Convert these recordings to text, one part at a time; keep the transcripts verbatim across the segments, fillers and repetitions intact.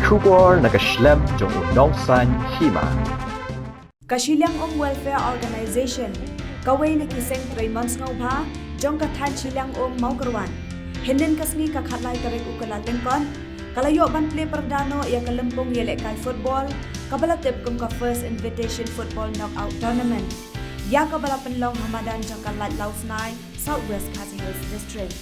Khubor na ka shlem jong u nongsan hima. Ka Shiliang Um Welfare Organization, kawei na ki seng trei mon sngewbha jong ka thaiñ Shiliang Um Mawkyrwat, hynnin ka sngi ka khatlai tarik u Kyllalyngkot, ka la ïoh ban plie pyrda noh ïa ka lympung ïalehkai football kaba la tip kum ka First Invitation Football Knockout Tournament, ïa kaba la pynlong ha madan jong ka Laitlawsnai, South West Khasi Hills District.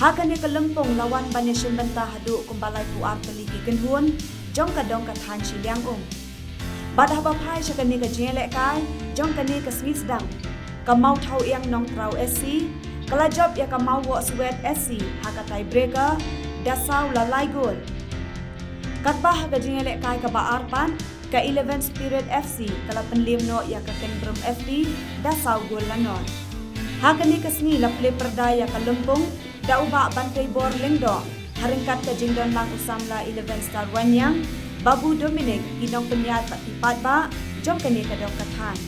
Ha kane ka lympung la wan ban ïashim bynta haduh kumba laiphew ar tylli ki kynhun jong ka dong ka thaiñ Shiliang Um. Bad haba phai sha kane ka jingïalehkai jong kane ka sngi sdang, ka Mawthawiang Nongtraw S C ka la jop ïa ka Mawwohswet S C ha ka tiebreaker da saw la lai gol. Katba ha ka jingïalehkai kaba ar pat, ka Eleven Spirit F C ka la pynliem noh ïa ka Kynbrum F T da saw gol la nod. Ha kane ka sngi la plie pyrda ïa ka lympung da u Bah Banteibor Lyngdoh, ha ryngkat ka jingdon lang u samla Eleven Star Wanniang, Babu Dominic, ki nongpynïaid bad ki paidbah jong kane ka dong ka thaiñ.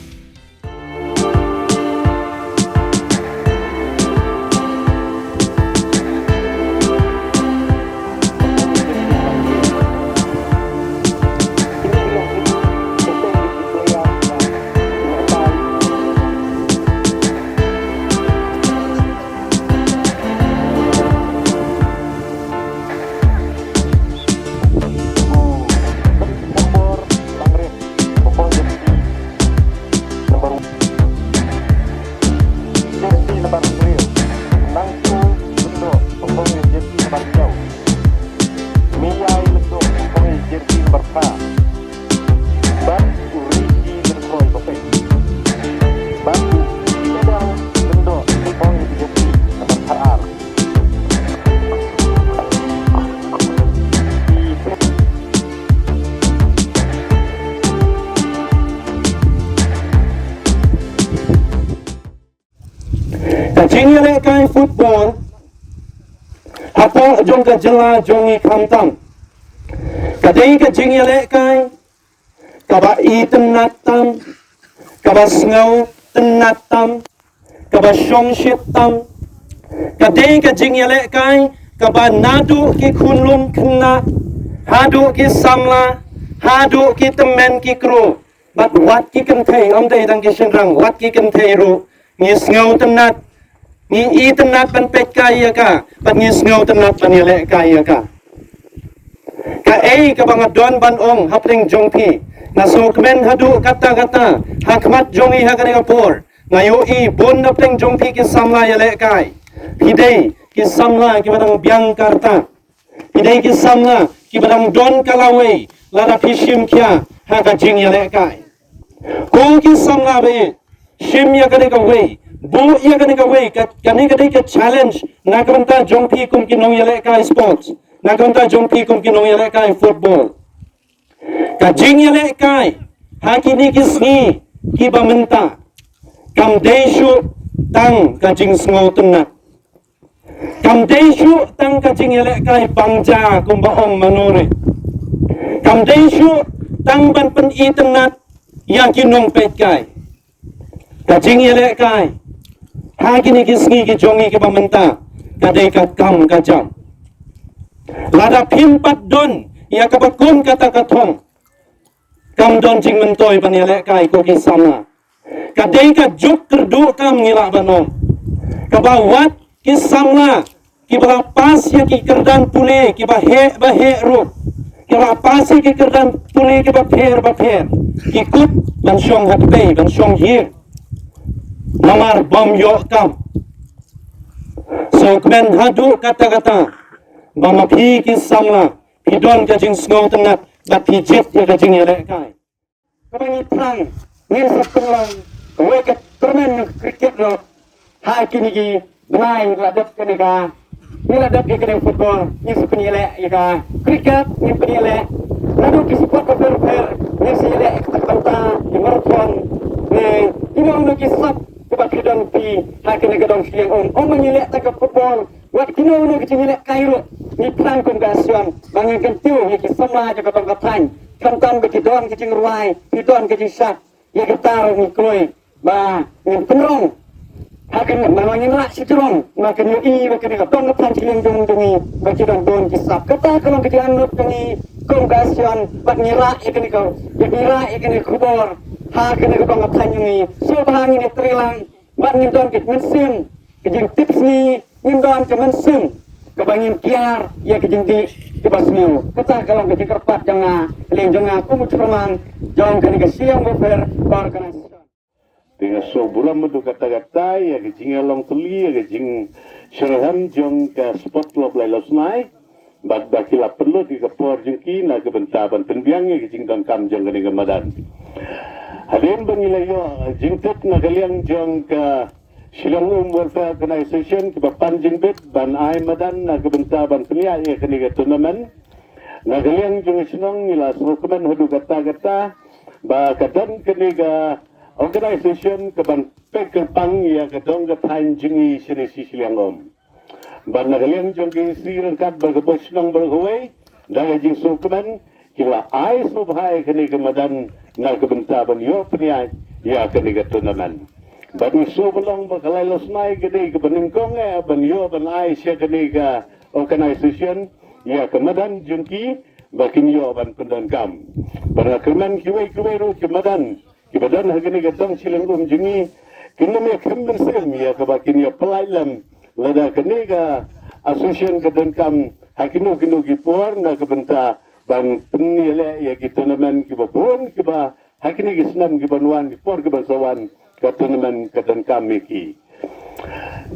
Number jersey number hynriew, Nangtu Lyngdoh, ba phong ïa jersey number hynñiew. Miai Lyngdoh, ba phong ïa jersey number phra. Bad u Ricky Lyngdoh, ba peit. Bad u Fidel Lyngdoh, ba phong ïa jersey number phra ar. Ka jingïalehkai football hapoh jong ka jylla jong ngi khamtam ka dei ka jingïalehkai kaba itynnad tam, kaba sngewtynnad tam, kaba shongshit tam. Ka dei ka jingïalehkai kaba naduh ki khunlung khynnah haduh ki samla, haduh ki tymmen ki kru, bad wat ki kynthei, ym dei tang ki shynrang, wat ki kynthei ruh ngi sngewtynnad, ngi itynnad ban peitkai ïa ka, bad ngi sngewtynnad ban ïalehkai ïa ka. Kaei kaba nga don ban ong hapdeng jong phi, nga sngewkmen haduh katta katta ha khmat jong ngi ha kane ka por. Nga ïohi bun hapdeng jong phi ki samla ïalehkai, phi dei ki samla kiba dang biang ka rta. Phi dei ki samla kiba dang don ka lawei lada phi shim khia ha ka jingïalehkai. Ko ki samla ba ïeit, shim ïa kane kawei, buh ïa kane kawei, ka, kane ka dei ka challenge na ka bynta jong phi kum ki nongïalehkai sports, na ka bynta jong phi kum ki nongïalehkai football. Ka jingïalehkai ha kine ki sngi kiba mynta kam dei shuh tang ka jingsngewtynnad. Kam dei shuh tang ka jingïalehkai pang ja kumba ong mano re. Kam dei shuh tang ban pynitynnad ïa ki nongpeitkai. Ka jingïalehkai ha kine ki sngi ki jong ngi kiba mynta ka dei ka kam ka jam. Lada phim pat don ïa kaba kum kata ka thong, kam don jingmyntoi ban ïalehkai ko ki samla. Ka dei ka juk kyrduh kam ngi lah ban ong. Kaba wat ki samla kiba la pass ïa ki kyrdan pule kiba heh ba heh ruh, kiba la pass ïa ki kyrdan pule kiba pher ba pher, ki kut ban shong ha kpei, ban shong hiar. Namar bym ïoh kam. Sngewkmen haduh katta katta ba ma phi ki samla phi don ka jingsngewtynnad bad phi jied ïa ka jingïalehkai. Kaba ngi phrang, ngin sa pynlong kawei ka tournament cricket ruh ha kine ki bnai. Ngi la dep kane ka, ngi la dep ïa kane football, ngin sa pynïaleh ïa ka cricket, ngin pynïaleh naduh ki sport bapher bapher, ngin sa ïaleh ïa ka banta, ïa marathon, ne kino kino ki sport kiba phi don phi ha kane ka dong Shillong. Ong ong ba ngi leh tang ka football, wat kino kino ki jingïalehkai ruh, ngi phrang kum ka Association ba ngin kyntiew ïa ki samla jong ka dong ka thaiñ, khamtam ba ki don ki jingrwai, ki don ki jingshad ïa kata ruh ngi kloi ba ngin pynrung Ha kane, namar ngin rah shajrong, namar ngin ïohi ba kane ka dong ka thaiñ shiliang jong jong ngi ba ki dang don ki sap. Kata ka long ka jingangnud jong ngi kum ka association, bad ngi rah ïa kane ka, ïa ngi rah ïa kane ka khubor ha kane ka dong ka thaiñ jong ngi. Sngewbha ngin ïatreilang bad ngin don ka mynsiem ka jingtip sngi, ngin don ka mynsiem kaba ngin kiar ïa ka jingdih kaba sniew. Kata ka long ka jingkyrpad jong nga, ka liang jong nga kum u chairman jong kane ka Shillong Welfare Organisation. Te nga sngewburom haduh katta katta ïa ka jingïalong tylli, ïa ka jingshitrhem jong ka Sport Club Lailosnai. Bad ba ki la pynlut ïa ka por jong ki na ka bynta ban pynbiang ïa ka jingdonkam jong kane ka madan. Hadien ba ngi la ïoh jingtip na ka liang jong ka Shillong Um Welfare Organisation, kiba pan jingbit ban ai madan na ka bynta ban pynïaid ïa kane ka tournament. Na ka liang jong ka shnong ngi la sngewkmen haduh katta katta ba ka don kane ka organisation kaban peit kyrpang ïa ka dong ka thaiñ jong ngi shane shi Shillong Um. Bad na ka liang jong ka EC ryngkat bad ka Board Shnong baroh kawei, da ka jingsngewkmen, ki la ai sngewbha ïa kane ka madan na ka bynta ban ïoh pynïaid ïa kane ka tournament. Bad ngi sngewbha long ba ka Lailosnai ka dei kaba nyngkong eh ban ïoh ban ai sha kane ka organisation ïa ka madan jong ki ba kin ïoh ban pyndonkam. Bad nga kyrmen kiwei kiwei ruh ki madan kiba don ha kane ka dong Shillong Um jong ngi kin nym ïa khlem mynsiem ïa kaba kin ïa pyllait lem lada kane ka association ka donkam ha kino kino ki por na ka bynta ban pynïaleh ïa ki tournament kiba bun kiba ha kine ki snem kiban wan, ki por kiban sa wan, ka tournament ka donkam ïa ki.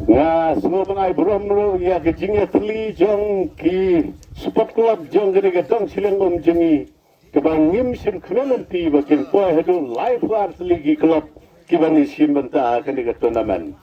Nga sngewbha ban ai burom ruh ïa ka jingïatylli jong ki sport club jong kane ka dong Shillong Um jong ngi, kaba ngim shym khmih lynti ba kin poi haduh laiphew ar tylli ki club kiban ïashim bynta ha kane ka tournament.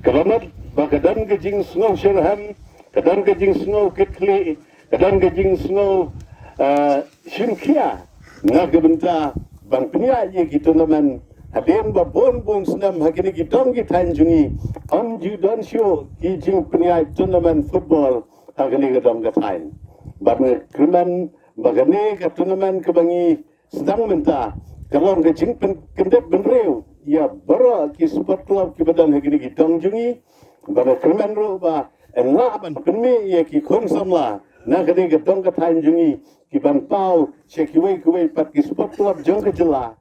Kaba mut ba ka don ka jingsngew shitrhem, ka don ka jingsngew kitkhlieh, ka don ka jingsngew, eh, shim khia na ka bynta ban pynïaid ïa ki tournament. Hadien ba bun bun snem ha kine ki dong ki thaiñ jong ngi ym ju don shuh ki jingpynïaid tournament football ha kane ka dong ka thaiñ. Bad nga kyrmen ba kane ka tournament kaba ngi sdang mynta ka long ka jingpynkyndit bynriew ïa baroh ki sport club kiba don ha kine ki dong jong ngi. Bad nga kyrmen ruh ba yn lah ban pynmih ïa ki khun samla na kane ka dong ka thaiñ jong ngi kiban paw sha kiwei kiwei pat ki sport club jong ka jylla